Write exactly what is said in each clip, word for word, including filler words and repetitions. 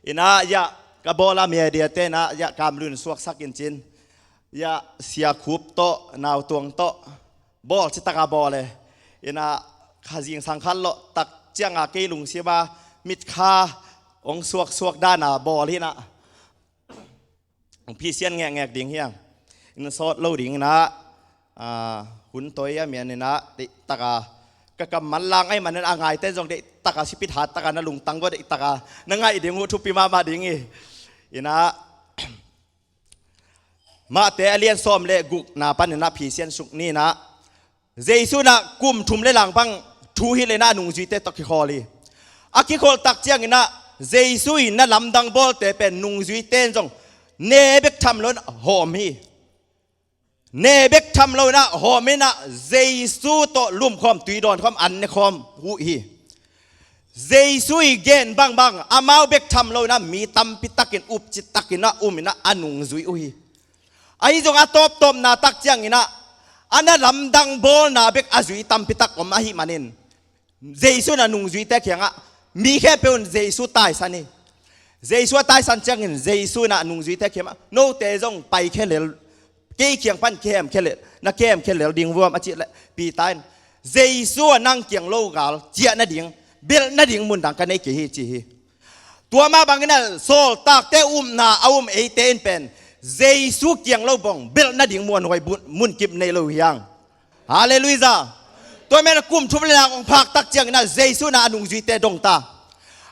Inah, ya, ka bawl a media te inah, ya, kamlun suaksak in cin. Ya, Sia Khup tawh, Nau Tuang tawh bawl citaka bawl e. Inah, kha zingsang khat lawh tak cianga kei lungsim a mitkha hong suaksuak dana bawl hi inah. Hong phisian ngekngek ding hiang. Inn sawt lo ding inah, ah, hun toi a mian inah, deihtaka ka kam manlang ahih manin a ngaite zong deihtaka sipit hattaka na lungtang gua deihtaka na ngaih ding uh thupi mahmah ding hi. Inah, Mate a lian sawm le gukna pan inah phisian suk ni inah, Jesu inah kum thum le lang bang thu hilh inah a nungzuite tawh kikhawl hi. A kikholh tak ciang inah Jesu in na lamdang bawlte pen nungzuite in zong ne bek tham lo inah hawm hi. Ne bek tham lo inah hawm inah Jesu tawh lumkhawm, tui dawnkhawm, an nekhawm uh hi. Jesu i gen bangbang amau bek tham lo inah mi tampi takin upci takin a um inah a nungzui uh hi. Ahi zong a tawptawpna tak ciang inah a na lamdang bawlna bek a zui tampi tak om ahih manin Jesu in a nungzuite kiangah mi khempeuh in Jesu taisan hi. Jesu a taisan ciangin Jesu in a nungzuite kiangah note zong paikhia lel, kei kiang pan kihemkhia lel, na kihemkhia lel ding vuam a cih leh Peter in Jesu a nang kiang lo gal ciah nading, belh nading mundang ka nei kei hi ci hi. Tua mah bangin a sawltakte upna a um eite in pen Jesu kiang lo bang belh nading muanhuai munkip nei lo hiang. Halleluiah. Tua men a kum thum le lang hong phak tak ciangin a Jesu in a nungzuite dong ta.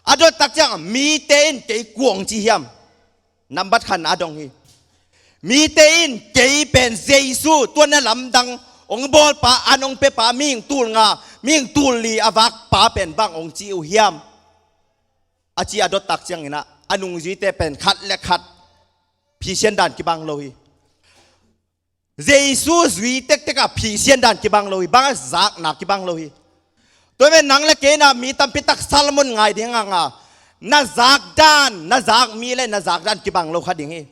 A dot tak ciang mite in kei kua hong ci hiam? Nambat khatna a dong hi. Mite in kei pen Jesu tua na lamdang hong bawlpa, an hong pepa, mihing tul nga, mihing tul li a vakpa pen bang hong ci uh hiam? A ci a dot tak ciangin a, a nungzuite pen khat le khat phisian dan kibang lo hi. Jesu zui tektek a phisian dan kibang lo hi, bang a zakna kibang lo hi. Tua men nang le kei na mi tampi tak Solomon ngai ding hanga, na zak dan, na zak mi le na zak dan kibang lo kha ding hi.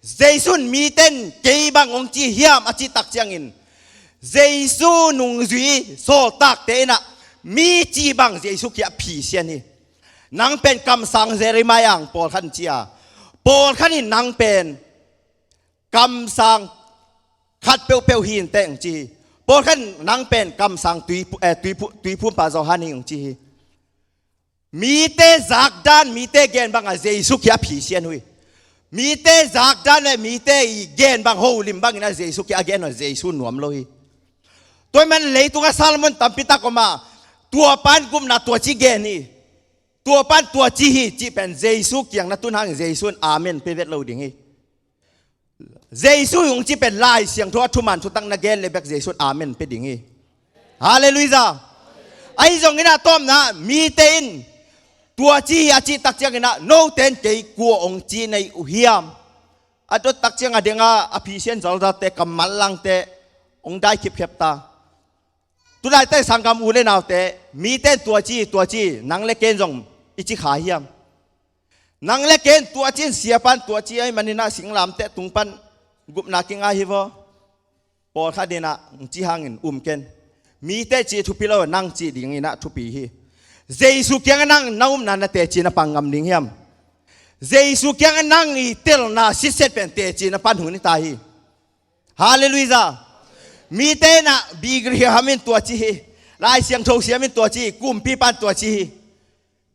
Jesu in mite in kei bang hong ci hiam a cih tak ciangin Jesu nungzui sawltakte in a mi ci bang Jesu kiang phisian hi. Nang pen kamsang Jeremiah ang pawlkhat in ci a, pawlkhat in nang pen kamsang khat peuhpeuh hi inteh hong ci hi. Pawlkhat in nang pen kamsang tui pu-, eh, tui pu-, tuiphumpa Johan hi hong ci hi. Mite zakdan, mite gen bang a Jesu kiang phisian uh hi. Mite zakdan le mite i gen bang holim bangin a Jesu kiang a gen uh a Jesu nuam lo hi. Tua man leitung a Solomon tampi tak om a, tua pan gupna tua ci gen hi. Tua pan tua ci hi cih pen Jesu kiang na tun hangin Jesu in amen pe vet lo ding hi. Jesu hong ci pen Lai Siangtho a thuman thutak na gen le bek Jesu in amen pe ding hi. Halleluiah. Ahi zongin a tawpna mite in tua ci hi a cih tak ciangin a note in kei kua hong ci na hi uh hiam? A dot tak ciang a deng a, a phisian zalzalte, kammal langte hong dai khipkhep ta. Tulaitak sanggam u le naute, mite in tua ci, tua ci, nang le ken zong i ci kha hiam? Nang le ken tua ci in sia pan tua ci ahih manin a singlamteh tung pan gupna kinga hi vaw. Pawlkhat in a hong ci hangin um ken. Mite cih thupi lo, nang cih dingin a thupi hi. Jesu kiangah nang na upna na teci na pang ngam ding hiam? Jesu kiangah nang i telna sitset pen teci na pan hun hi ta hi. Halleluiah. Mite in a Billy Graham in tua ci hi. Lai Siangtho siam in tua ci hi. Kumpipa in tua ci hi.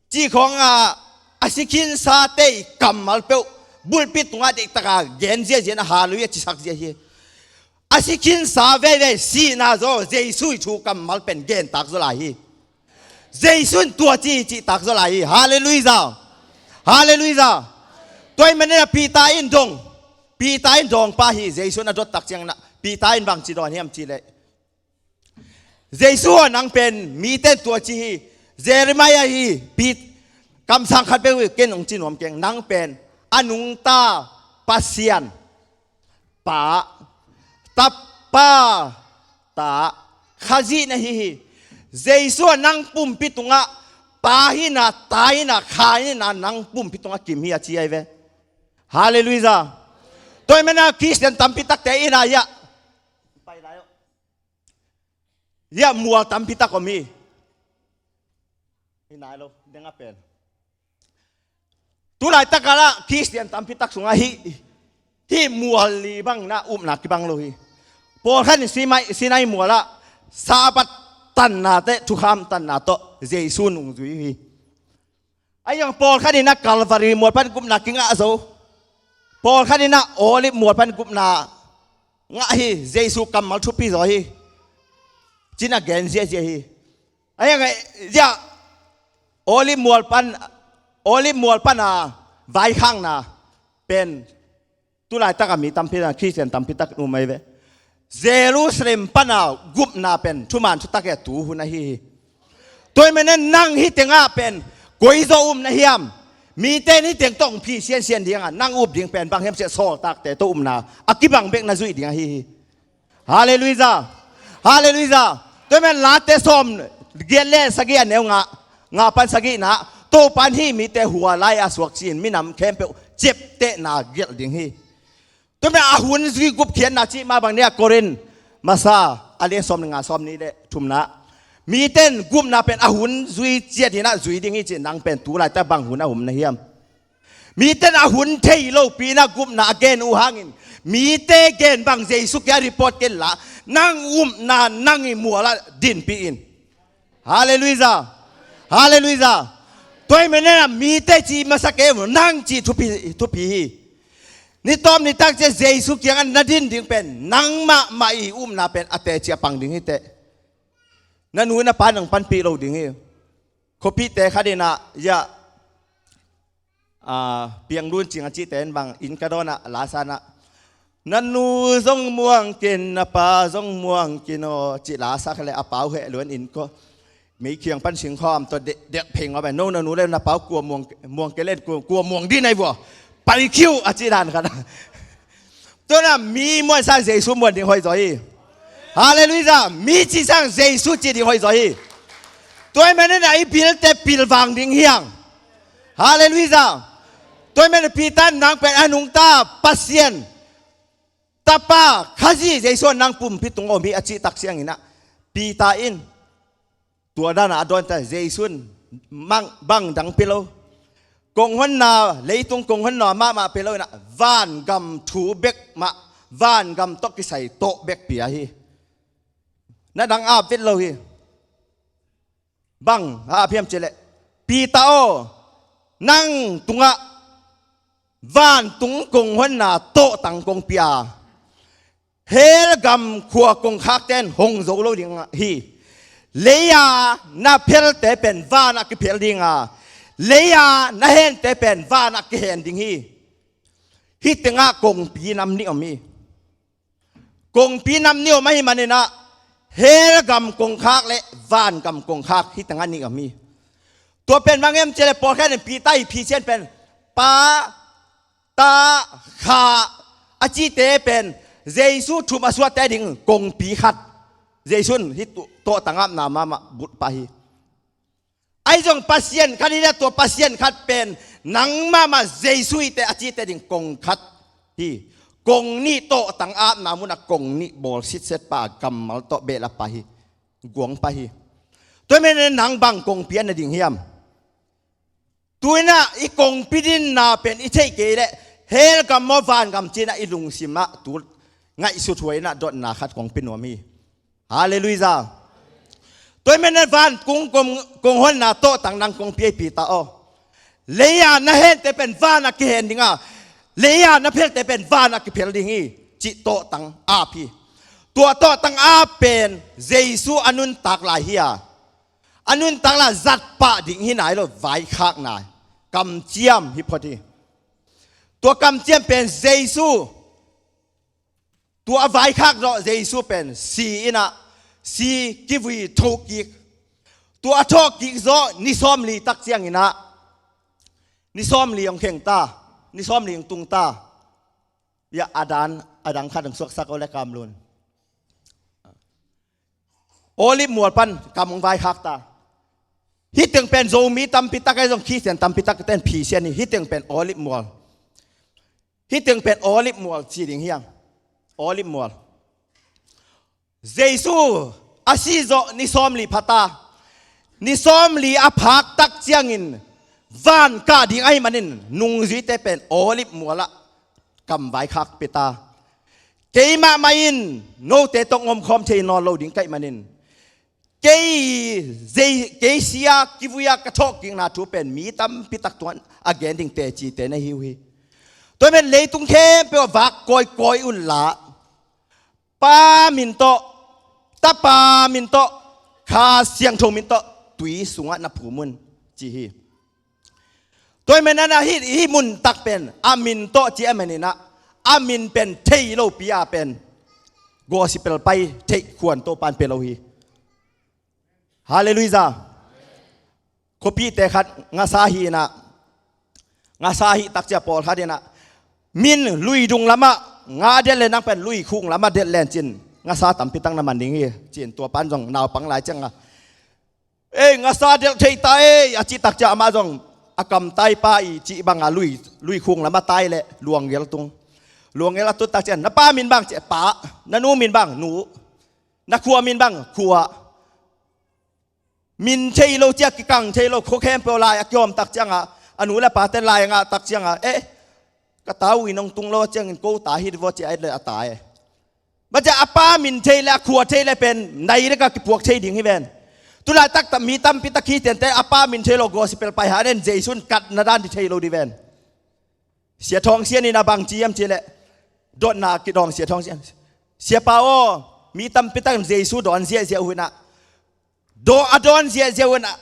Cih khawng a, a si khinsate i kammal peuh pulpit tungah deihtak a gen ziahziah in a halleluiah cisak ziah hi. A si khinsa veivei sihna zaw Jesu i thu kammal pen gentak zaw lai hi. Jesu in tua ci hi cihtak zaw lai hi. Halleluiah. Halleluiah. Tua ahih manin a Peter in dong. Peter in dawngpa hi. Jesu in a dot tak ciangin a Peter in bang ci dawn hiam cih leh, Jesu aw, nang pen mite in tua ci hi. Jeremiah hi. Pit, kamsang khat peuh hi, ken hong ci nuam keng. Nang pen a nungta Pasian, Pa, Tapa, Ta, Khazih na hi hi. Jesu a nang pumpi tungah Pa hi na, Ta hi na, Kha hi na, nang pumpi tungah kim hi a ci ahi ve. Halleluiah. Tua ahih manin a Khristian tampi takte in a hiah, hiah mual tampi tak om hi. Hi nai lo, deng a pen. Tulaitak ah Khristian tampi tak sungah hih, hih mual li bang na upna kibang lo hi. Pawlkhat in Sinai, Sinai mual ah Sabbath tanna teh thukham tanna tawh Jesu nungzui hi. Ahi zong pawlkhat in ah Calvary mual pan gupna kingah zo. Pawlkhat in ah Olive mual pan gupna ngah hi. Jesu kammal thupi zaw hi, ci-in a gen ziahziah hi. Ahi zong ziah Olive mual pan, Olive mual pan a vaikhakna pen tulaitak a mi tampi tak, Khristian tampi tak um ahi ve. Jerusalem pan a gupna pen thuman thutak hi a, tuhun ahi hi. Tua ahih manin nang hih tengah pen koi zaw um na hiam? Mite in hih teng tawh hong phi siansian ding a, nang up ding pen bang hiam cih leh sawltakte tawh upna a kibang bek na zuih ding ahi hi. Halleluiah. Halleluiah. Tua ahih manin Late sawm giat le sagih a neu nga, nga pan sagihna, Topa in hih mite hua lai-a suak ci-in minam khempeuh ciaptehna gelh ding hi. Tua ahih manin a hun zui gupkhiatna cih mah bang ni a, Korin masa a lian sawm le nga, sawmnih le thumna, mite in gupna pen a hun zui ciat in ah zui ding hi ci-in, nang pen tulaitak bang hun a um na hiam? Mite in a hun thei lopi in ah gupna a gen uh hangin, mite gen bang Jesu kiang report kei inla, nang upna nang i mual ah dinpih in. Halleluiah. Halleluiah. Tua ahih manin ah mite ci masa kei un, nang cih thupi, thupi hi. Ni tawm ni tak ciang Jesu kiangah na din ding pen nang mahmah i upna pen a teci a pang ding hi teh. Na nu na pa nang panpih lo ding hi. Khuapihte khat in ah, ya, a, Piang Lun Cing a cihte in bang inn ka dawn ah, la san ah, "Na nu zong muang kin, na pa zong muang kin aw," cih la sa kha leh a pau heh luan inn ko. Meikhiang pan singkhawm tawh dek, dek pheng aw bai. "No, na nu le na pa uh kua muang, muang kei leh kua, kua muang ding na hi vua. Pai khiu," a cih dan khat. Tua ahih manin mi muan sang Jesu muan ding hoih zaw hi. Halleluiah. Mi ci sang Jesu ci ding hoih zaw hi. Tua ahih manin ah i pilte pilvang ding hi hang. Halleluiah. Tua ahih manin Peter in, "Nang pen a nungta Pasian Tapa Khazih Jesu, nang pumpi tungah om hi," a cih tak ciangin ah Peter in tua dan a a dawn ta, Jesu in mang, bang dang pia lo. Kong honna, leitung kong honna mahmah pia lo in ah vangam thu bek mah, vangam tawh kisai tawh bek pia hi. Na dang ap vet lo hi. Bang a ap hiam cih leh, "Peter aw, nang tungah vantung kong honna tawhtang kong pia. Hell gam khua kongkhakte in hong zo lo ding hi. Lei-a na phelte pen vanah kiphel ding a, lei-a na hente pen vanah kihen ding hi." Hih tengah kongpi nam nih om hi. Kongpi nam nih om ahih manin ah hell gam kongkhak le vangam kongkhak hih tengah nih om hi. Tua pen bang hiam cih leh pawlkhat in Peter i phisian pen Pa, Ta, Kha a cihte pen Jesu thum a suahte ding kongpi khat. Jesu in hih tu, tawhtang apna mahmah bulh pah hi. Ahi zong Pasian khat hi leh, tua Pasian khat pen nang mahmah Jesu hi teh a cihte ding kong khat hi. Kong nih tawhtang apna munah kong nih bawl sitset pah a, kammal tawh behlap pah hi. Guang pah hi. Tua ahih manin nang bang kongpi a na ding hiam? Tu-in ah i kongpi dinna pen i theih kei leh hell gam maw vangam ci-in ah i lungsim ah tu ngaihsut huai in ah dotna khat kong pia nuam hi. Halleluiah. Tua ahih manin vantung kong, kong honna tawhtang nang kong pia hi Peter aw. Lei-a na hente pen vanah kihen ding a, lei-a na phelte pen vanah kiphel ding hi, cih tawhtang ap hi. Tua tawhtang ap pen Jesu a nuntak lai hi a, a nuntak lai zat pah ding hi nai lo, vaikhakna, kamciam hi phot hi. Tua kamciam pen Jesu, tua a vaikhak zawh Jesu pen si in ah, si kivui thokik. Tua a thokik zawh ni sawmli tak ciangin ah, ni sawmli hong kheng ta, ni sawmli hong tung ta. Ya, a dan, a dang khat hong suaksak o le Kamlun. Olive mual pan kam hong vaikhak ta. Hih teng pen Zomi tampi tak ahi zong Khristian tampi tak ten phisian hi. Hih teng pen Olive mual. Hih teng pen Olive mual ci ding hi hang. Olive mual. Jesu a si zawh ni sawmli pha ta. Ni sawmli a phak tak ciangin van kah ding ahih manin nungzuite pen Olive mualah kamvai khak pia ta. Keimah mah in note tawh ngomkhawm thei nawn lo ding ka hih manin, kei zei, kei si-a kivui-a ka thawhkikna thu pen mi tampi tak tungah a gen ding tecite na hi uh hi. Tua ahih manin leitung khempeuh ah vak kawikawi unla, Pa min tawh, Tapa min tawh, Kha Siangtho min tawh tui sungah na phum un, ci hi. Tua ahih manin ah hih, hih mun tak pen a min tawh ci ahih manin ah, a min pen thei lopi-a pen gospel pai theih khuan Topa'n pia lo hi. Halleluiah. Khuapihte khat ngasa hi in ah, ngasa hi tak ciang pawlkhat in ah, min lui dung lamah nga delh le, nang pen lui khung lamah delh len cin ngasa tampi tak na man ding hi, ci-in tua pa'n zong naupang lai ciang a, "Ei, ngasa delh thei ta ei," a cih tak ciang amah zong a kam tai pa i cih bang a lui, lui khung lamah tai le luangel tung. Luangel a tut tak ciang, "Na pa min bang?" ci, "Pa." "Na nu min bang?" "Nu." "Na khua min bang?" "Khua." Min thei lo ciang kikang thei lo, khua khempeuh lai a kihawm tak ciang a, a nu le pate lai a ngah tak ciang a, "Eh, ka ta uh in hong tung lo ciangin ko ta hi dih vaw," ci a, et le a ta e. Mah ciang a pa min thei le a khua thei le pen nai dek a kipuak thei ding hi ven. Tulaitak mi tampi tak hi tente a pa min thei lo gospel pai ha den, Jesu in katna dan ding thei lo dih ven. Sia Thawng Sian in a bang ci hiam cih leh, dotna kidawng Sia Thawng Sian, "Siapa aw, mi tampi tak in Jesu dawn ziahziah uh in ah, daw-, a dawn ziahziah uh in ah,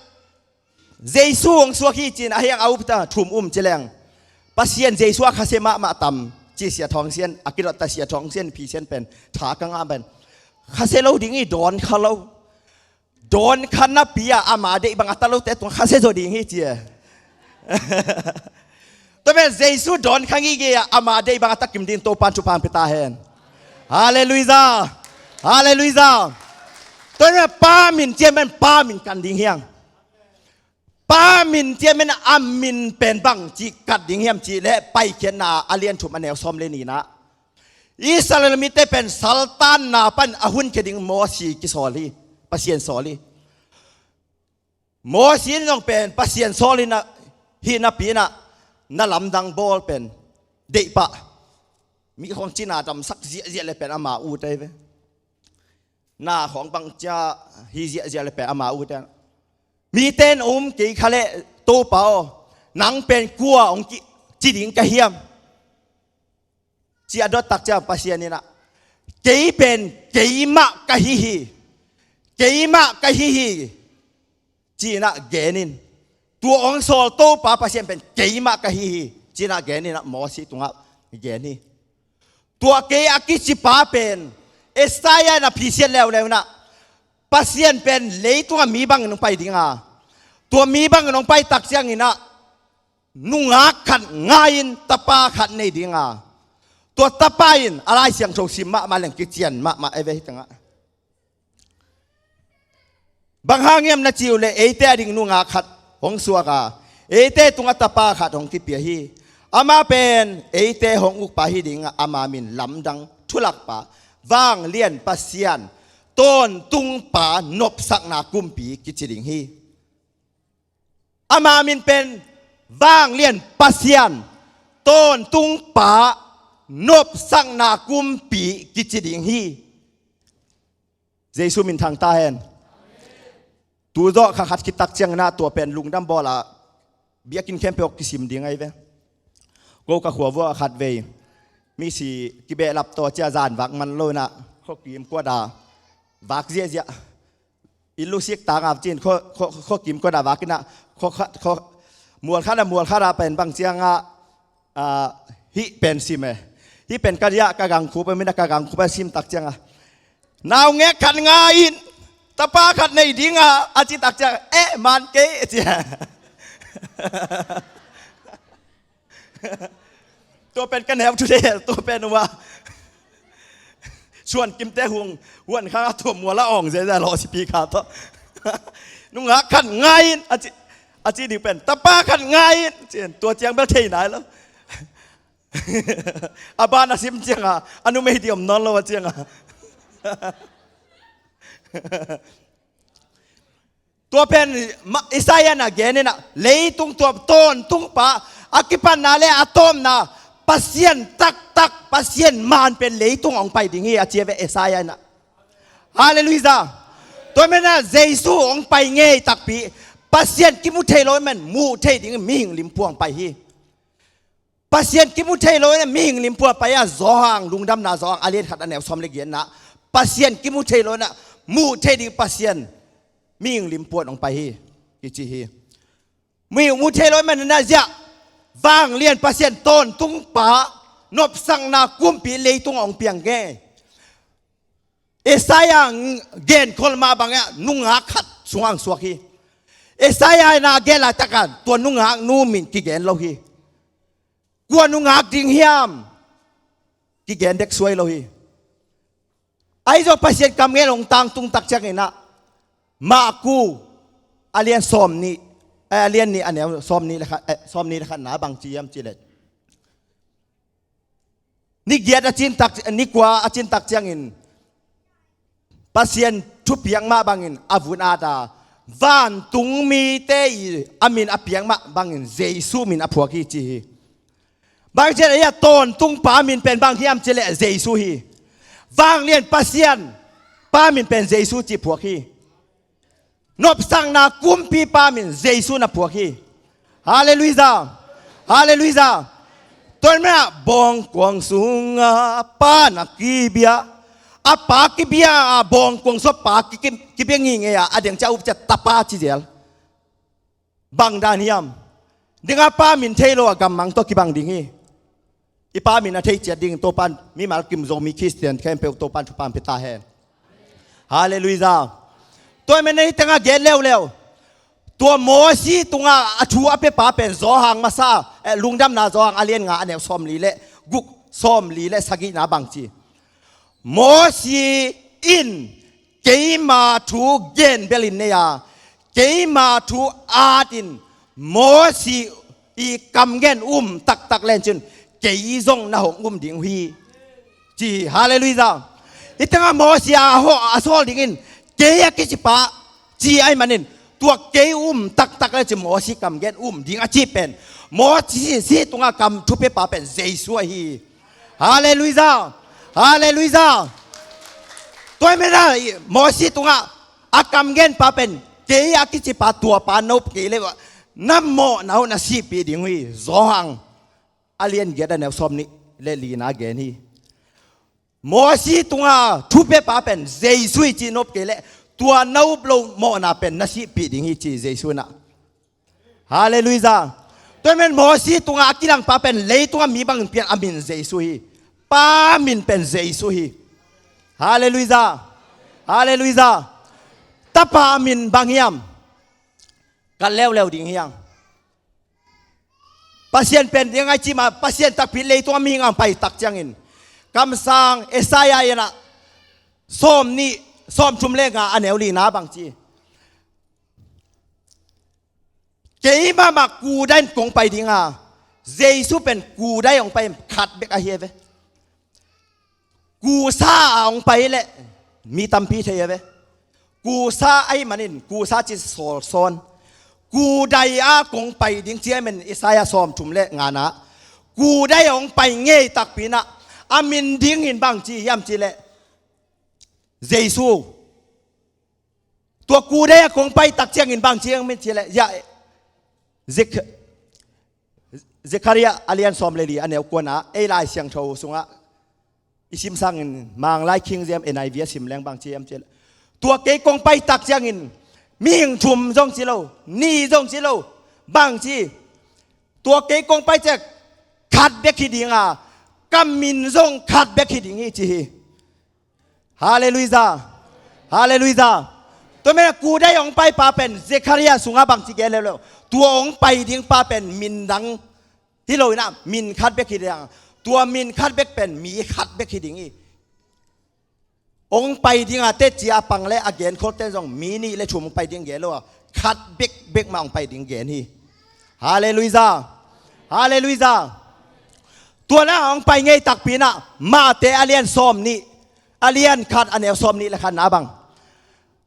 Jesu hong suak hi," ci-in a hiang a up ta thum um ci leng, "Pasian Jesu ah khasia mahmah tam," ci Sia Thawng Sian a kidot ta. Sia Thawng Sian phisian pen tha ka ngah pen, "Khasia lo ding hi, dawn kha lo. Dawn kha napi-a ama deih bang a ta lote tungah khasia zaw ding hi," ci e. Tua pen Jesu dawn kha ngitnget a, ama deih bang a ta kim ding Topa'n thupha pia ta hen. Halleluiah. Halleluiah. Tua pen pa min ciang pen pa min kan ding hiang. Pa min ciang pen a min pen bang ci kat ding hiam cih leh Paikhiatna a lian thum a neu sawm le nih in ah, Israel mite pen saltanna pan a hunkhia ding Mosi kisawl hi, Pasian sawl hi. Mosi in zong pen Pasian sawl hi na, hi napi in ah, na lamdang bawl pen deih pah. Mi khawng cina damsak ziahziah le pen ama ut ahi ve. Na khawng bang cia hi ziahziah le pen ama ut ahi. Mite in um kei kha leh, "Topa aw, nang pen kua hong ki-, ci ding ka hiam?" ci a dot tak ciang Pasian in ah, "Kei pen keimah ka hi hi. Keimah ka hi hi," ci-in ah gen in. "Tua hong sawl Topa Pasian pen keimah ka hi hi," ci-in ah gen in ah Mosi tungah gen hi. Tua kei a kici pa pen Isaiah in a phisiat leuleu in ah, Pasian pen leitungah mi bangin hong pai ding a, tua mi bangin hong pai tak ciangin ah, nungak khat ngai-in tapa khat nei ding a, tua tapa in a Lai Siangtho sim mahmah leng kician mahmah e ve hi tengah. Bang hang hiam na cih uh leh eite a ding nungak khat hong suak a, eite tungah tapa khat hong kipia hi. Amah pen eite hong ukpa hi ding a, ama min Lamdang, Thulakpa, Vanglian Pasian, Tawntungpa, Nopsakna Kumpi kici ding hi. Ama min pen Vanglian Pasian, Tawntungpa, Nopsakna Kumpi kici ding hi. Jesu min thang ta hen. Tu zawh kha khat khit tak ciangin ah tua pen lungdam bawl a, biakinn khempeuh kisim ding ahi ve. Ko ka khua vuah khat vei misi kibehlap tawh cia zan vak man lo in ah, khuakim kuat a vak ziahziah. Inn lusik tang a cin khua, khua, khuakim kuat a vak in ah, khua khat, khua, mual khat a, mual khat a pen bang ciang ah, ah, hih pen sim e. Hih pen ka diah ka gangkhup a, min a ka gangkhup a sim tak ciang a, "Naungek khat ngai in, tapa khat nei ding a," a ci tak ciang, "Eh, man kei," a ci a. Tua pen ka neu tu de, tua pen uh a. Suan kimte hung, huan khang a tua mual a awng zezia lawh sipi kha tawh. "Nungak khat ngai in," a ci, a ci ding pen, "Tapa khat ngai in," ci in, tua ciang bel thei nai lo. A ban a sim ciang a, a numei di om nawn lo a ciang a. Tua pen ma- Isaiah na gen inah leitung tua tawntung pa a kipatna le a tawpna Pasian taktak, Pasian man pen leitung hong pai ding hi a ci a ve Isaiah inah. Halleluiah. Tua menah Jesu hong pai ngei takpi Pasian kimu thei lo man muh thei ding mihing limpu hong pai hi. Pasian kimu thei lo inah mihing limpu a pai a Johan lungdamna Johan a lian khat a neu sawm le giatna Pasian kimu thei lo inah muh thei ding Pasian mihing limpu hong pai hi kici hi. Mihing muh thei lo inah ziah vanglian Pasian tawntung pa nopsakna kumpi leitung hong piang ngei. Isaiah genkhol mah bangah nungak khat sungah suak hi. Isaiah na gen laitakin tua nungak nu min kigen lo hi. Kua nungak ding hiam kigen dek suai lo hi. Ahi zong Pasian kam ngen hong tangtung tak cianginah Maku a lian sawm nih, eh, a lian nih a neu sawm nih le khat, eh, sawm nih le khatna bang ci hiam cileh ni giat a cintak, ni kua a cintak ciangin Pasian thupiak mah bangin a vun ata vantung mite i a min a piak mah bangin Jesu min a phuak hi ci hi. Bang cian a tawntung pa min pen bang hiam cileh Jesu hi. Vanglian Pasian pa min pen Jesu ci phuak hi. Nopsakna kumpipa min Jesu na phuak hi. Halleluiah. Halleluiah. Tuan mah bawngkuang sunga pa na kibia a pa kibia a bawngkuang sua pa kibia ngingei a a deng cia up cia tapa ci zel. Bang dan hiam? Dinga pa min thei lo a gammang tawh kibang ding hi. I pa min a thei ciat ding Topan mimal kim Zomi Khristian khempeuh Topan thupha pia ta hen. Halleluiah. Tua men na hi tengah gen leuleu. Tua Mosi tungah a thu a pia pa pen Johan masa, eh, lungdamna Johan a lian nga a neu sawm li le guk sawm li le sagihna bang ci. Mosi in keima thu gen belin nei a keima thu atin Mosi i kamgen um taktak len cin kei zong na hong um ding uh hi. Ci halleluiah. Hi tengah Mosi a hawh a sawl dingin kei a kicipa ci ahi manin tua kei um taktak le ci Mosi kamgen um ding a ci pen Mosi si tungah kam thupiapa pen Jesu ahi. Halleluiah. Halleluiah. Tua hi mena Mosi tungah a kamgenpa pen kei a kicipa tuapa nop kei le na mawhna uh na sihpih ding uh hi. Johan a lian giat a neu sawm nih le lina gen hi. Mosi tunga thupiapa pen Jesu hi ci nop kei leh tua na up lo mawhna pen na sihpih ding hi ci Jesu inah. Halleluiah. Tua men Mosi tunga a kilangpa pen leitunga mi bangin pian a min Jesu hi. Pa min pen Jesu hi. Halleluiah. Halleluiah. Tapa min bang hiam? Ka leuleu ding hiam? Pasian pen ding ai cima Pasian takpi leitunga mihing ang pai tak ciangin kamsang Isaiah inah sawm nih sawm thum le nga a neu lina bang ci. Keimah mah kudai in kong pai dinga Jesu pen kudai hong pai khat bek ahi ve. Kusa a hong pai leh mi tampi thei a ve. Kusa ahi manin kusa ci sawlsawn. Kudai a kong pai ding ci ahi manin Isaiah sawm thum le ngana kudai a hong pai ngei takpi inah a min ding hin bang ci hiam ci leh Jesu. Tua kudai a kong pai tak ciangin bang ci hiam min ci leh ya Zek Zekhariah a lian sawm le li a neu kuana ei Lai Siangtho sungah i sim sangin Manglai King James N I V a sim leng bang ci hiam ci leh tua kei kong pai tak ciangin mihing thum zong ci lo ni zong ci lo bang ci tua kei kong pai cek khat bek hi dinga ka min zong khat bek hi ding hi ci hi. Halleluiah. Halleluiah. Tua mena kudai hong paipa pen Zekhariah sungah bang ci gen leuleu. Tua hong pai dingpa pen min dang hi lo inah min khat bek hi ding. Tua min khat bek pen mi khat bek hi ding hi. Hong pai dinga teci a pang le a genkholte zong mi nih le thum hong pai ding gen lo a khat bekbek mah hong pai ding gen hi. Halleluiah. Halleluiah. Tuana hong pai ngei takpi inah Mate a lian sawm nih a lian khat a neu sawm nih le khatna bang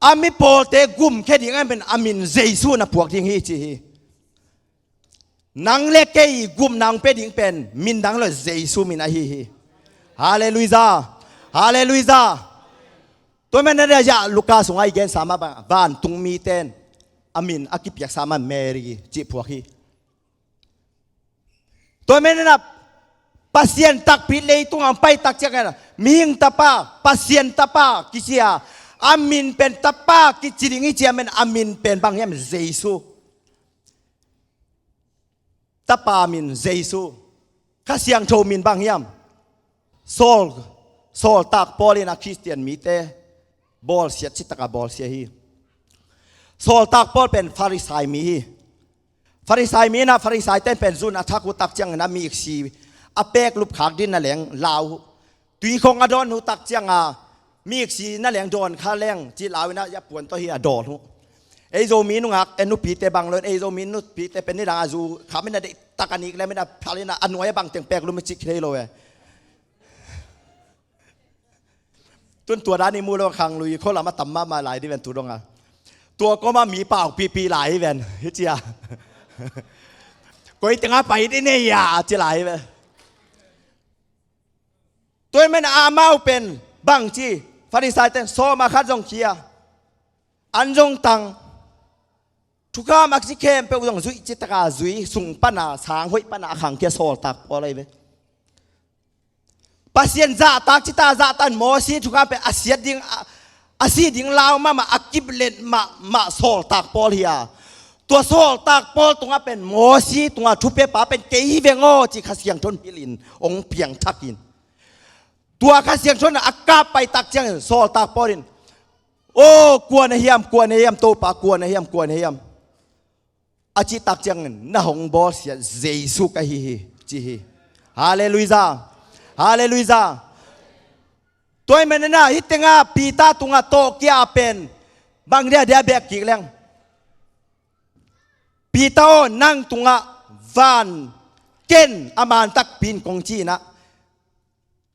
A mi pawlte gumkhia ding a min, a min Jesu na phuak ding hi ci hi. Nang le kei gupna hong pia ding pen min dang lo, Jesu min ahi hi. Halleluiah. Halleluiah. Tua man a dia Luka sungah i gensa mah bang vantung mite in a min a kipiaksa mah Mary cih phuak hi. Tua man a Pasian takpi leitungah hong pai tak ciangin mihing tapa, Pasian tapa kici a, a min pen tapa kici ding hi ci a, man a min pen bang hiam? Jesu. Tapa min Jesu. Kha Siangtho min bang hiam? Saul, Sawltak Paul in a Khristian mite bawlsiat, citak a bawlsia hi. Sawltak Paul pen Farisai mi hi. Farisai mi in a, Farisai ten pen zun a thak uh tak ciangin a miksi a pek lup khak ding na leng lau uh. Tui khong a dawn uh tak cianga miksi na leng dawn kha leng ci lau in a, a puan tawh hi a dawn uh. Ei Zomi nungak, ei nupite bang lo in, ei Zomi nupite pen nidang a zu kham in a, deihtak a nik lem in a, phal in a, a nuai a bang teng pek lum i cik thei lo e. Tun tua dan i mu lo, khanglui khualam a tam mahmah lai di ven tu dong a. Tua kawma mi pau pipi lai hi ven hi ci a. Koi tengah pai di nei a ci lai hi ven. Tua man a amau pen bang ci, Farisai ten sawm a khat zong khia, an zong tang, thukham a kici khempeuh zong zuih, citak a zui, sung pana, sang hoih pana a khangkhia Sawltak Paul ahi ve. Pasian zahtak, cita zahtak in Mosi thukham pen a siat ding, a, a si ding lau mahmah, a kiplet mahmah Sawltak Paul hi a. Tua Sawltak Paul tungah pen Mosi tungah thupiapa pen kei hi veng aw ci Kha Siangtho in hilh in hong piangthak in. Tua Kha Siangtho in a kap pai tak ciangin Sawltak Paul in, "Aw, kua na hiam, kua na hiam, Topa, kua na hiam, kua na hiam?" a cih tak ciangin, "Na hong bawlsiat Jesu ka hi hi," ci hi. Halleluiah. Halleluiah. Tua ahih manin a, hih tengah Peter tungah tawh kia pen bang dia dia bek kik leng, "Peter aw, nang tungah van ken a man takpi in kong ci in a,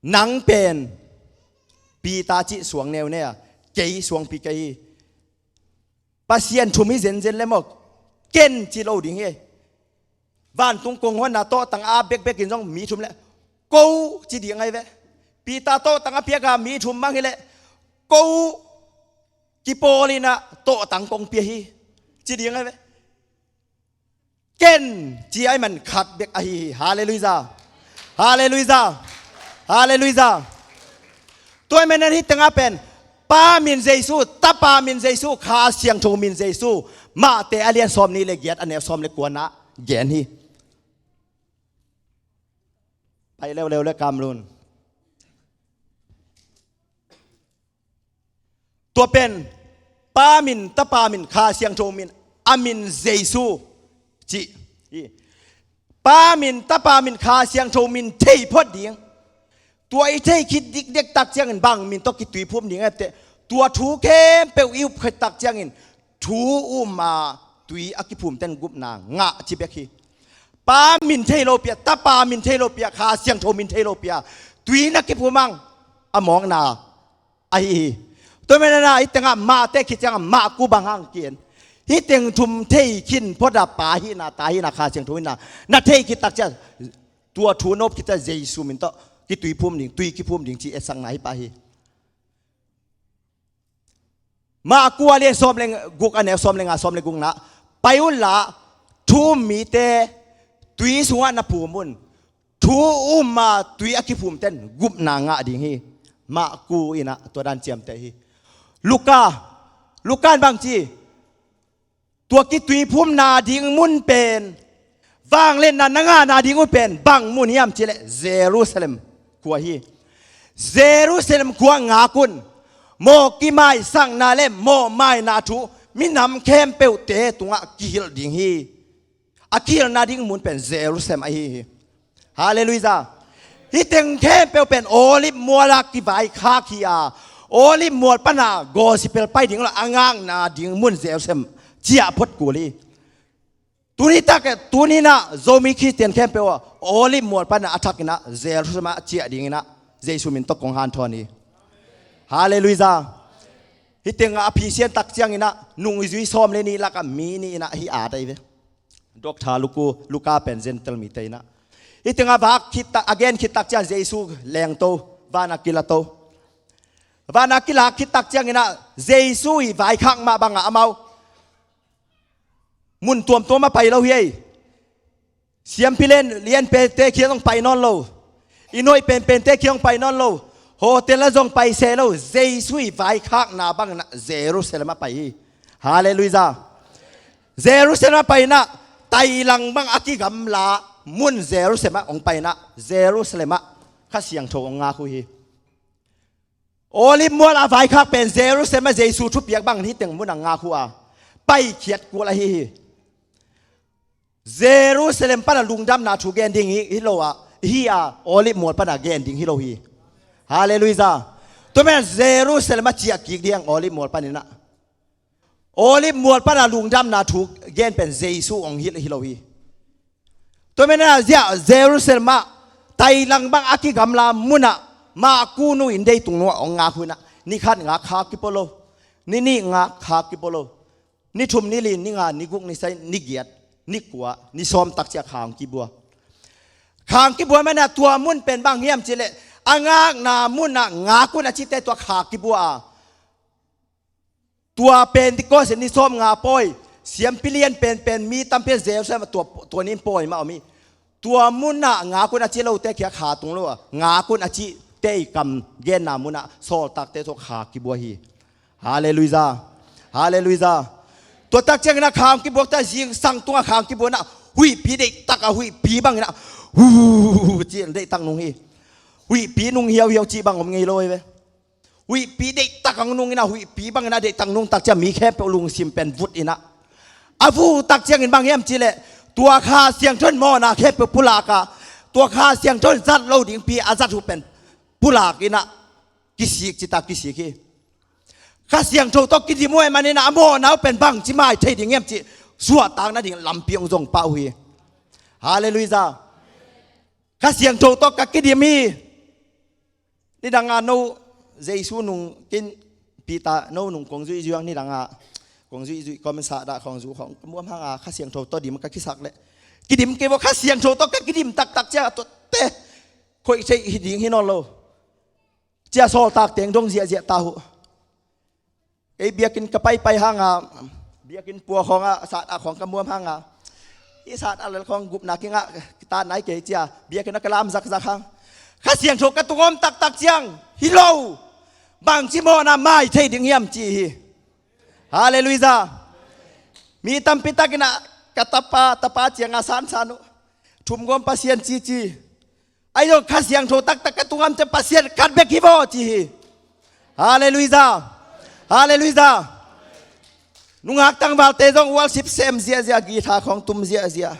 nang pen Peter cih suang neuneu a, kei suangpi ka hi. Pasian thum hi zenzen le maw, ken ci lo ding hi. Vantung kong honna tawhtang a bekbek in zong mi thum le, ko ci ding ahi ve. Peter tawhtang a piak a mi thum mang hi le, ko kipawl in a tawhtang kong pia hi ci ding ahi ve. Ken ci ahih man khat bek ahi hi." Halleluiah. Halleluiah. Halleluiah. Tua ahih manin hih tengah pen Pa min Jesu, Tapa min Jesu, Kha Siangtho min Jesu, Mate a lian sawmnih le giat, a neu sawm le kuana gen hi. Pai leuleu le kamlun. Tua pen Pa min, Tapa min, Kha Siangtho min, a min Jesu cih hi. Pa min, Tapa min, Kha Siangtho min thei phot ding. Tua i thei khit dikdek tak ciangin bang min tawh kituiphum ding a teh, tua thu khempeuh i up khit tak ciangin thu um a tui a kiphum ten gupna ngah ci bek hi. Pa min thei lo pi a, Tapa min thei lo pi a, Kha Siangtho min thei lo pi a, tui na kiphum ang a mawkna ahi hi. Tua manin a, hih tengah Mate khit ciangah Maku bang hang kian. Hih teng thum thei khin phot a, Pa hihna, Ta hihna, Kha Siangtho hihna na thei khit tak ciang, tua thu nop khit ciang Jesu min tawh kituiphum ding, tui kiphum ding ci etsakna hi pah hi. Maku a lian sawm le guk, a neu sawm le nga, sawm le gukna, "Pai unla, thu um mite tui sungah na phum un. Thu um a tui a kiphum ten gupna ngah ding hi." Maku in a tua dan ciamteh hi. Luka, Luka in bang ci? Tua kituiphumna ding mun pen, vangliatna na ngahna ding uh pen bang mun hiam cih leh Jerusalem khua hi. Jerusalem khua ngak un. Mawh kimaisakna le mawh maina thu minam khempeuhte tungah kihilh ding hi. A kihilhna ding mun pen Jerusalem ahi hi. Halleluiah. Hih teng khempeuh pen Olive mual a kivaikhak hi a, Olive mual pana gospel pai ding lo a ngakna ding mun Jerusalem ciah phot kul hi. Tuni tak, tuni in a Zomi Khristian khempeuh a Olive mual pana a thak in a Jerusalem ah ciah ding in a Jesu min tawh kong hanthawn hi. Halleluiah. Hih tengah a phisian tak ciangin ah nungzui sawm le nih lakah mi nih in ah hih at ahi ve. Doctor Luku, Luka pen Gentile mite in ah. Hih tengah vak khit tak, a gen khit tak ciang Jesu lengto, vanah kilato. Vanah kilak khit tak ciangin ah Jesu i vaikhak mah bangah amau mun tuamtuam a pai lo hi ei. Siampi lian, lian pente kiang hong pai nawn lo. I noih penpente kiang hong pai nawn lo. Hotel ah zong pai se lo. Jesu i vaikhakna bangin ah Jerusalem ah pai hi. Halleluiah. Jerusalem ah pai in ah, tailang bang a kigamla mun Jerusalem ah hong pai in ah, Jerusalem ah Kha Siangtho hong ngak uh hi. Olive mual a vaikhak pen Jerusalem ah Jesu thupiak bangin hih teng mun ah ngak uh a, paikhiat kul ahi hi. Jerusalem pan a lungdamna thu gen ding hi, hi lo a, hi a, Olive mual pan a gen ding hi lo hi. Halleluiah. Tua manin Jerusalem ah ciah kik ding Olive mual panin ah. Olive mual pan a lungdamna thu gen pen Jesu hong hilh hi lo hi. Tua manin ah ziah Jerusalem ah tailang bang a kigamla mun ah Maku nu in deitung nu ah hong ngak uh in ah, ni khat ngak khak kipua lo. Ni nih ngak khak kipua lo. Ni thum, ni li, ni nga, ni guk, ni sagih, ni giat, ni kua, ni sawm tak ciah kha hong kibua. Kha hong kibua manin ah tua mun pen bang hiam cih leh, a ngakna mun ah ngak un a cite tua kha kibua a. Tua Pentecost ni sawm nga pawi, siampi lian penpen mi tampi Jerusalem ah tua, tua ni in pawi mah om hi. Tua mun ah ngak un a ci lote kia kha tung lo a, ngak un a cite i kam genna mun ah sawltakte tawh kha kibua hi. Halleluiah. Halleluiah. Tua tak ciangin ah kha hong kibuak ta, zingsang tungah kha hong kibuak in ah, huihpi deihtak a, huihpi bangin ah, hu ci deihtak nung hi. Huihpi nung hiauhiau cih bang om ngei lo hi ve. Huihpi deihtak hong nung in ah, huihpi bangin ah deihtak nung tak ciang mi khempeuh lungsim pen vut in ah. A vut tak ciangin bang hiam cih leh, tua Kha Siangtho in mawhna khempeuh pulak a, tua Kha Siangtho in zat lo dingpi a zat uh pen pulak in ah, kisik ci ta, kisik hi. Kha Siangtho tawh kidim uh ahih manin ah a mawhna uh pen bangci mai thei ding hiam cih suahtak nading lampi hong zong pah uh hi. Halleluiah. Kha Siangtho tawh ka kidim hi. Nidang a no Jesu nung kin, Peter no nung kong zuih zuih ang, nidang a kong zuih zuih kawm in sahdah khawng zu khawng ka muam hang a, Kha Siangtho tawh dim ka kisak leh, kidim kei vaw, Kha Siangtho tawh ka kidim taktak ciang a tuate khoih theih hi ding hi nawn lo. Cia sawltak teng dong ziahziah ta uh. Kei biakinn ka paipai hang a, biakinn pua khawng a, sahdah khawng ka muam hang a, hih sahdah lel khawng gupna kingah kita nai kei cia, biakinn a ka lam zakzak hang. Kha Siangtho ka tungah om taktak ciang, hi lo, bangci mawhna mai thei ding hiam ci hi. Halleluiah. Mi tampi takin ah ka tapa, tapa ciang a sansan uh, thumgawm Pasian cici. Ahi zong Kha Siangtho taktak ka tungah om ciang Pasian khat bek hi vaw ci hi. Halleluiah. Halleluiah. Nungak tangvalte zong worship sem ziahziah, guitar khawng tum ziahziah.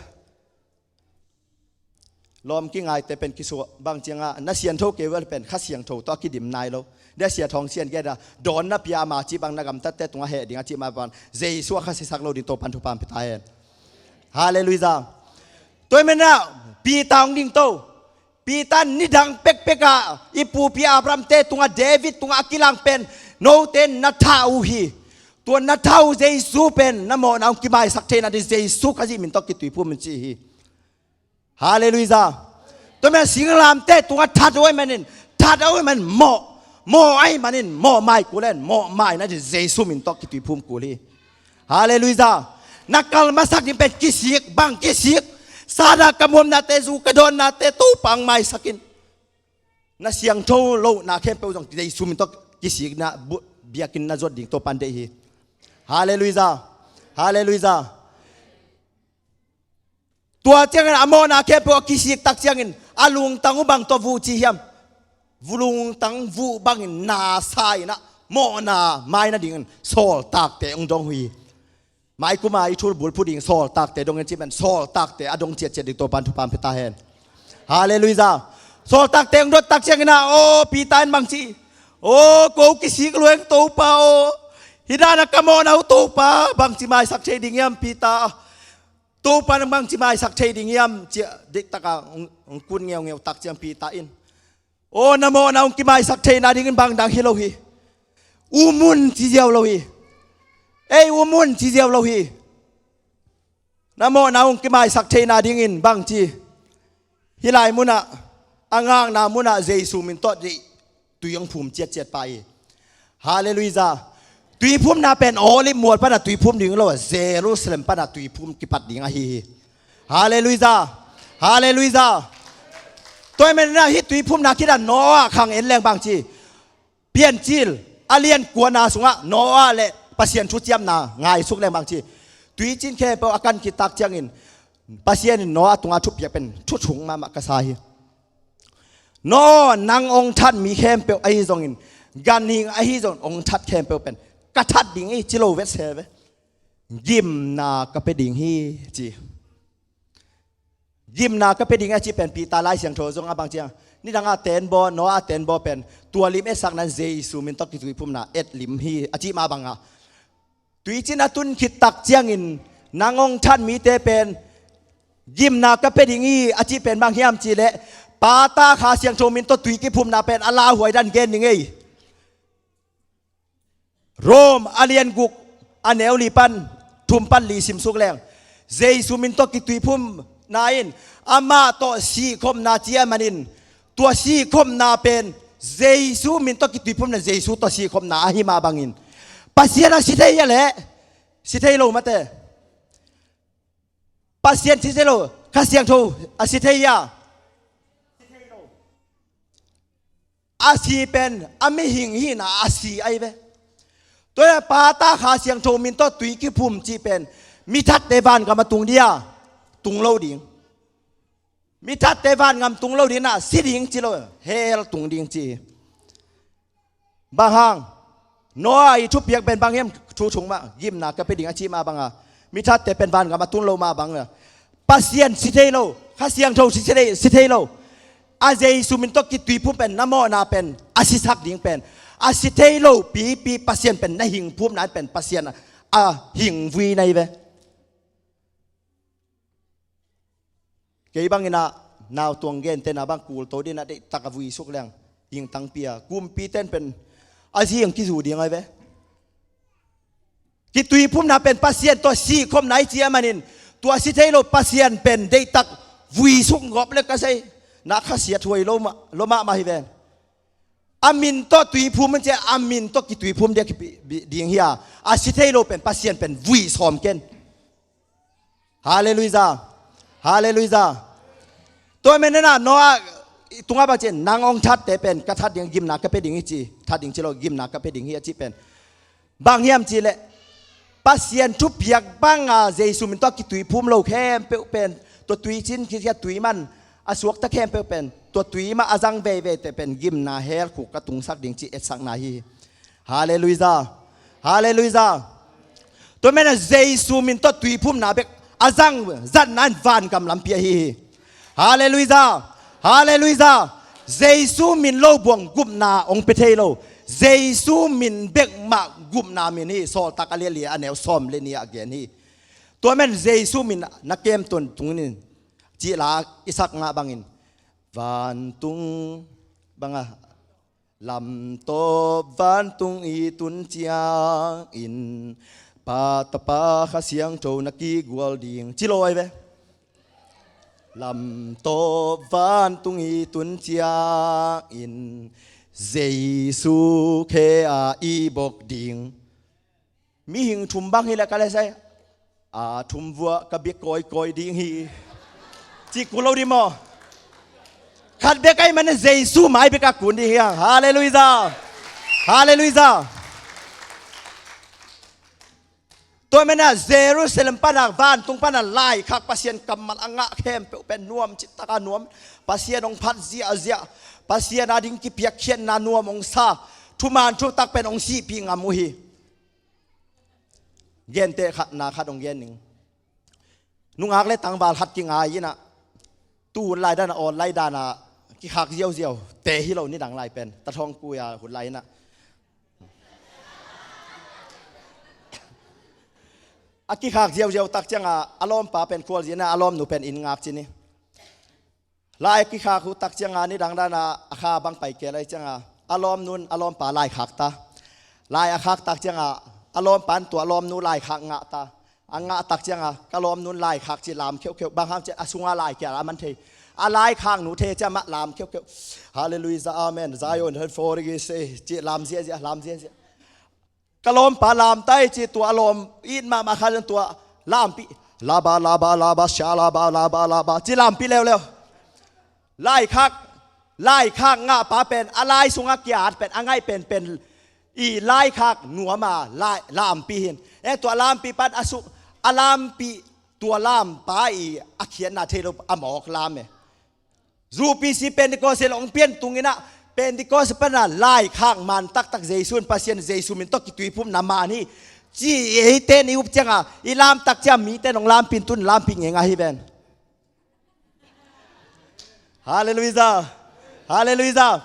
Lawm kingaite pen kisuah bang ciangah na siangtho kei uh pen Kha Siangtho tawh a kidim nai lo. Dia Sia Thawng Sian geta dawnna pia ama cih bang na gamtatte tungah heh ding a cih mah bang Jesu a kha sisak lo ding Topan thupha pia ta hen. Halleluiah. Tua ahih manin ah Peter hong ding to. Peter nidang pekpek ah i pupi Abrahamte tungah, David tungah a kilang pen note na thah uh hi. Tua na thah uh Jesu pen na mawhna hong kimaisak theihna ding Jesu Khazih min tawh kituiphum in ci hi. Halleluiah. Tua manin singlamteh tungah that uh ahih manin, that uh ahih manin mawh, mawh ahih manin mawh mai kul hen, mawh mai nading Jesu min tawh kituiphum kul hi. Halleluiah. Na kal masak ding pen kisik, bang kisik. Satan ka muamnate, zu ka dawnnate Topa hong maisak in. Na siangtho lohna khempeuh zong Jesu min tawh kisikna bu-, biakinn na zuat ding Topan deih hi. Halleluiah. Halleluiah. Tua ciangin a mawhna khempeuh a kisik tak ciangin a lungtang uh bang tawh vuh ci hiam? Lungtang vuh bangin na sa in ah mawhna mai nadingin sawltakte hong dong uh hi. Mai kuma i thul bulphuh ding sawltakte dong in cih pen sawltakte a dong ciatciat ding Topan thupha pia ta hen. Halleluiah. Sawltakte hong dot tak ciangin ah, aw, Peter in bang ci? Aw, ko kisik lua ing Topa aw. Hih dan a ka mawhna uh Topa, bangci maisak thei ding hiam Peter? Topa nang bangci maisak thei ding hiam? Ci-a diktak a hong, hong kun ngeungeu tak ciang Peter in, aw, na mawhna hong kimaisak theihna dingin bang dang hi lo hi. Umun ci ziau lo hi. Ei, umun ci ziau lo hi. Na mawhna hong kimaisak theihna dingin bangci, hih lai munah, a ngakna munah Jesu min tawh deih tui hong phum ciatciat pa hi. Halleluijah. Tuiphumna pen Olive mual pana tuiphum ding lo, Jerusalem pana tuiphum kipat ding ahi hi. Halleluijah. Halleluijah. Tua hi menah hih tuiphumna khitah Noah khang en leng bangci, Piancil a lian kuana sungah Noah le Pasian thuciamna ngaisuk leng bangci, tuicin khempeuh a kan khit tak ciangin Pasian in Noah tungah thupiak pen thuthung mahmah ka sa hi. Noah, nang hong that mi khempeuh ahi zongin, ganhing ahi zongin hong that khempeuh pen ka that ding hi ci lo vetsel ve. Gimna ka pia ding hi ci. Gimna ka pia ding a cih pen Peter Lai Siangtho zong a bang ciang, nidang a tenbaw, Noah a tenbaw pen tua lim etsakna in Jesu min tawh kituiphumna et lim hi a cih mah bangah, tuicin a tun khit tak ciangin nang hong that mite pen gimna ka pia ding hi a cih pen bang hiam cih leh, Pa, Ta, Kha Siangtho min tawh tui kiphumna pen a lauhuai dan gen ding ei. Rom a lian guk, a neu li pan thum pan li simsuk leng, Jesu min tawh kituiphumna in amah tawh sihkhopna ci a manin, tua sihkhopna pen Jesu min tawh kituiphumna, Jesu tawh sihkhopna ahi mah bangin, Pasian a si thei a leh, si thei lo mate. Pasian si thei lo, Kha Siangtho a si thei a. A si pen a mihing hihna a si ahi ve. Tua hi a Pa, Ta, Kha Siangtho min tawh tui kiphum cih pen mithatte vangam a tung dia, tung lo ding. Mithatte vangam tung lo ding na, si ding ci lo, hell tung ding ci. Bang hang? Noah i thupiak pen bang hiam? Thu thung mah, gimna ka pia ding a cih mah banga, mithatte pen vangam a tun lo mah banga, Pasian si thei lo, Kha Siangtho si thei, si thei lo. A Jesu min tawh kituiphum pen, na mawhna pen a sisak ding pen, a si thei lo pipi Pasian pen na hingphumna pen Pasian a, a hingvui na hi ve. Kei bangin ah, nautuang gentehna bang kulto dingin ah deihtak a vuisuk leng, hingtangpi a, kumpite in pen a zi hong kizu ding ahi ve. Kituiphumna pen Pasian tawh sihkhopna i ci a manin, tua si thei lo Pasian pen deihtak vuisuk ngop le ka sei, na khasiat huai lo mah, lo mahmah hi ve. A min tawh tuiphum in ci a, a min tawh kituiphum ding a kipi ding hi a, a si thei lo pen Pasian pen vui sawm ken. Halleluijah. Halleluijah. Tua manin ah Noah tungah bang ci, nang hong thatte pen ka that ding, gimna ka pia ding hi ci, that ding ci lo, gimna ka pia ding hi a cih pen bang hiam cih leh, Pasian thupiak banga Jesu min tawh kituiphum lo khempeuh pen, tua tuicin khit a tui man a suakta khempeuh pen, tua tui mah a zang veiveite pen gimna hell khuk ka tungsak ding cih etsakna hi. Halleluijah. Halleluijah. Tua manin ah Jesu min tawh tuiphumna bek a zang zatna in vangam lampi ahi hi. Halleluijah. Halleluijah. Jesu min lo buang gupna hong pia thei lo. Jesu min bek mah gupna min hi. Sawltak a lian li a neu sawm le nih ah gen hi. Tua manin Jesu min na kem tuan tungin, cih la i sak ngah bangin, vantung banga, lamtawp vantung i tun ciangin, Pa, Tapa, Kha Siangtho na kigual ding ci lo ahi ve. Lamtawp vantung i tun ciangin, Jesu khe a i bok ding. Mihing thum bang hi leh ka le sai, a thum vuah ka bia kawikawi ding hi, ci kul lo ding maw? Khat bek ahih manin Jesu mai bek a kun ding hi hang. Halleluijah. Halleluijah. Tua manin ah Jerusalem pana, vantung pana laikhak Pasian kammal a ngah khempeuh pen nuam cih taka nuam, Pasian hong phat ziahziah, Pasian ading kipiakkhiatna nuam hong sa, thuman thutak pen hong sihpih ngam uh hi. Genteh khat, na khat hong gen ning. Nungak le tangval khat kingai in ah, tu hun lai dan a, online dan a kikhak ziauziau te hi lo, nidang lai pen, ta thawng kui a hun lai in ah, a kikhak ziauziau tak cianga, a lawmpa pen khualzin a, a lawmnu pen inn ngak ci ni. Lai kikhak uh tak cianga, nidang dan a, a kha bang pai kei lai cianga, a lawmnun a lawmpa lai khak ta. Lai a khak tak ciangah a lawmpa in tua lawmnu lai khak ngah ta. A ngah tak ciangah ka lawmnu in lai khak ci lam kheuhkheuh, bang hang ciah a sunga lai kia a man thei. A lai khak nu thei ciah mah lam kheuhkheuh. Hallelujah, amen. Zion, hallelujah, ci lam ziahziah, lam ziahziah. Ka lawmpa lam tai ci, tua a lawm it mahmah kha ciang tua lampih, laba, laba, laba, sha, laba, laba, laba, ci lampih leuleu. Laikhak, laikhak ngahpa pen a lai sungah kiat pen a ngaih penpen i laikhak nuama lai, lampih hin. Eh, tua lampih pan a suk, a lampih tua lampa i a khiatna thei lo a mawk lam e. Zu P C Pentecost in hong pian tunginah Pentecost pana laikhak man taktak Jesu in Pasian Jesu min tawh kituiphumna man hi. Ci eite ni up cianga i lam tak ciang mite nong lampin tun lampih ngei ngai hi ven. Halleluijah. Halleluijah.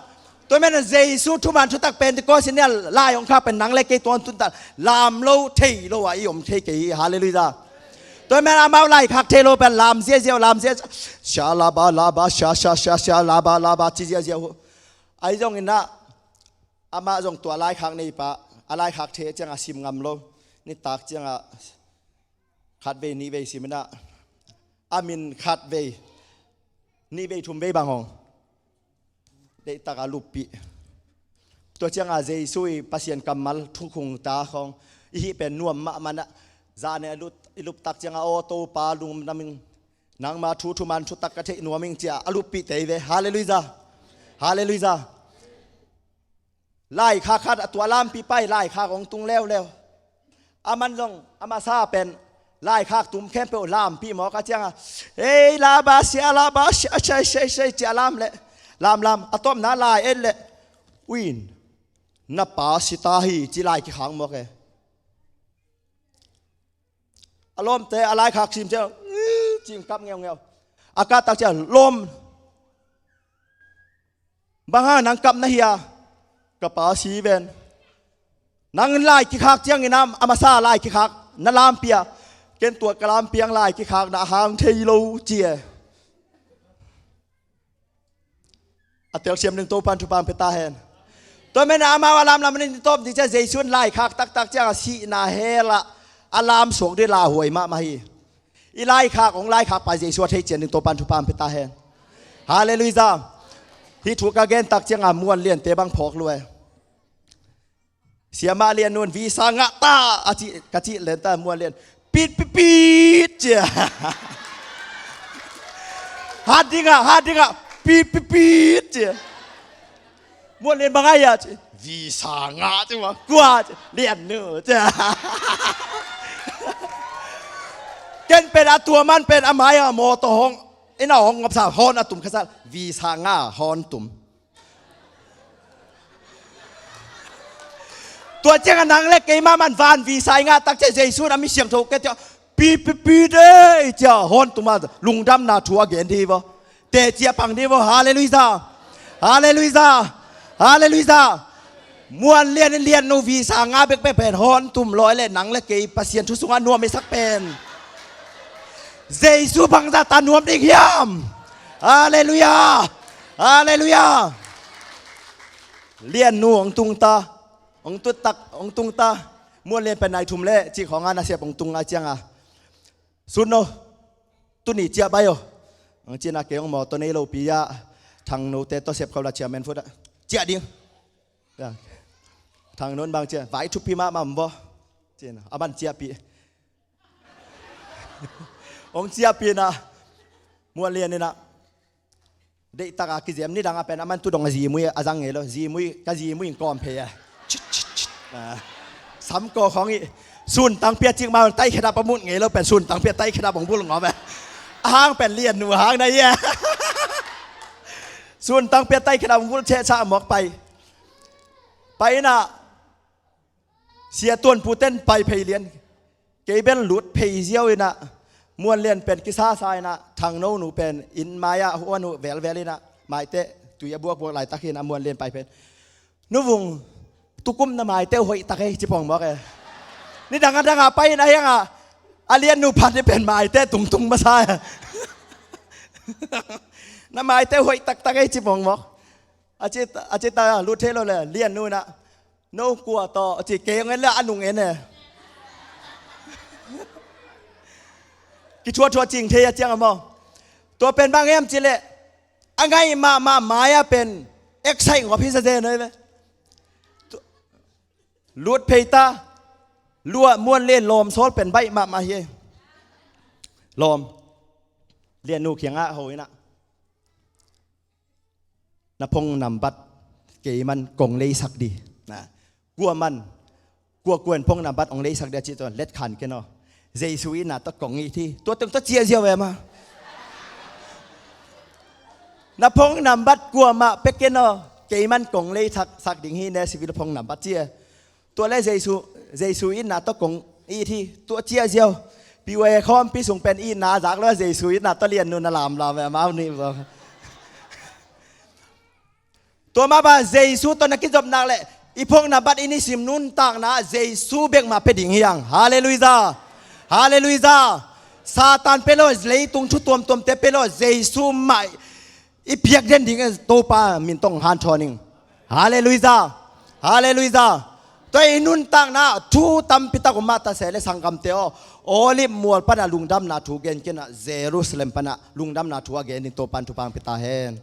Tua mena Jesu thuman thutak Pentecost in nia lai hong khak pen nang le kei tuan tuntak lam lo thei lo a i om thei kei hi. Halleluijah. Tua mena amau lai khak thei lo pen lam ziaziau lam ziaziau. Sha laba laba sha sha sha sha laba laba ci ziaziau. Ai zong inah amah zong tua lai khak nei pa a lai khak thei cianga sim ngam lo. Nitak cianga khatvei nihvei siminah a min khatvei nihvei thumvei bang hong deihtaka luppih. Tua cianga Jesu i Pasian kammal thukhungta khawng i hih pen nuam mahmanah zane a lut, i luptak cianga aw Topa lungdam ing, nangma thu thuman thutak ka theih nuam ing cia a luppih tei ve. Halleluijah. Halleluijah. Laikhak khat a tua lampi pai laikhak hong tung leuleu. A man zong a masa pen laikhak tum khempeuh lampi mawk a cianga ei laba sia laba sia sei sei sei cia lam le lam lam a tawpna lai et le uin na pa sita hi ci lai kikhak mawk e. A lawmte a laikhak sim ciang cingkap ngeungeu a kahtak ciang lawm bang hang nang kap na hi a ka pa si ven. Nang lai kikhak ciangin a masa lai kikhak na lampia ken tua ka lampiang lai kikhak na hang thei lo ci e. A telsiam ding Topan thupang pia ta hen. Tua mena amau a lamlam nin tawp ding ciang Jesu in lai khak taktak ciang a sihna hela a lam suak ding lauhuai mahmah hi. I lai khak hong lai khak pa Jesu a thei cian ding Topan thupang pia ta hen. Halleluijah. Hih thu ka gen tak cianga muan liante bang phawk luai. Siamah lian nun visa ngah ta a ci ka cih len ta muan lian pit pit pit cia. Hat dingah hat dingah pit pit pit cia. Muan lian bang ai a ci visa ngah ci ma kua ci lian nu cia. Ken pen a tua man pen a mai a mawtaw hong ina hong ngapsa hon a tum khasal visa ngah hon tum. Tua cianga nang le keimah man van visa i ngah tak ciah Jesu in a mi siangtho kei ciah pi pi pi dei ciah hon tuma lungdamna thu a gen dih vaw. Teh ciah pang dih vaw. Halleluijah. Halleluijah. Halleluijah. Muan lian in lian nu visa ngah bekbek pen hon tum lawi le nang le kei Pasian thu sungah nuam i sak pen Jesu bangzah ta nuam ding hiam? Halleluijah. Halleluijah. Lian nu hong tung ta, hong tut tak hong tung ta. Muan lian pen nai thum le cih khawng a na siap hong tung a cianga sun no tuni ciah bai aw. Hong cina kei hong mawtaw nei lopi ah thang note tawh siap khawh la ciah men fut ah ciah ding. Thang non bang ciah vai thupi mahmah om vaw. Cina a man ciahpih hong ciahpih inah muan lian inah deihtaka kizem nidang a pen a man tudong a zimui a zang ngei lo zimui ka zimui in kawm phei a samkaw khawng ih suntang pia cikmah un taikhedap a mut ngei lo pen suntang pia taikhedap hong bul ngawm e. A hang pen lian nu hang na hi e. Suntang pia taikhedap hong bul chehchah mawk pai pai inah sia tuanputen pai phei lian. Kei bel lut phei ziau inah muan lian pen kisasa inah thangno nu pen inn mai-ah huan uh velvel inah maite tui a buakbuak laitak hi inah muan lian pai pen nuvung tukum na maite uh hoih tak ei ci pong mawk e. Nidang a dangah pai inah hiangah a lian nu phat ni pen maite tungtung masa e. Na maite uh hoih taktak ei ci pong mawk. A cita lut thei lo le lian nu inah No kua tawh ci kei ngen le a nung en e. Kithuathuah cing thei a ciang a maw? Tua pen bang hiam cih leh a ngai mahmah mai-ah pen excite ngawp hi sa zen ahi ve. Lut phei ta. Luah muan le lawm sawl pen baih mahmah hi. Lawm. Liannu kiangah ho inah, na phone nambat keiman kong leisak di. Na, kuaman, kuakua in phone nambat hong leisak di a cih tawh letkhan ken aw. Jesu itna tawh kong it hi. Tua teng tawh ciah ziau e ma. Na phone nambat kuamah pia ken aw. Keiman kong leisak, sak ding hi, ne civil phone nambat ci e. Tua le Jesu, Jesu itna tawh kong it hi, tua ciah ziau. Pi uai khawmpi sung pen itna zak lo, Jesu itna tawh liannu na lamlam e, amau nih bang. Tua mah bang Jesu tawh na kizopnak le i phone nambat i nisim nuntakna Jesu bek mah pia ding hi hang. Halleluiah. Halleluiah. Satan pia lo, leitung thu tuamtuamte pia lo, Jesu mah i piak den ding e, Topa min tawh hanthawn ing. Halleluiah. Halleluiah. Tua i nuntakna thu tampi tak om mah ta se le sanggamte aw, Olive mual panah lungdamna thu gen kei inah, Jerusalem panah lungdamna thu a gen ding Topan thupha hong pia ta hen.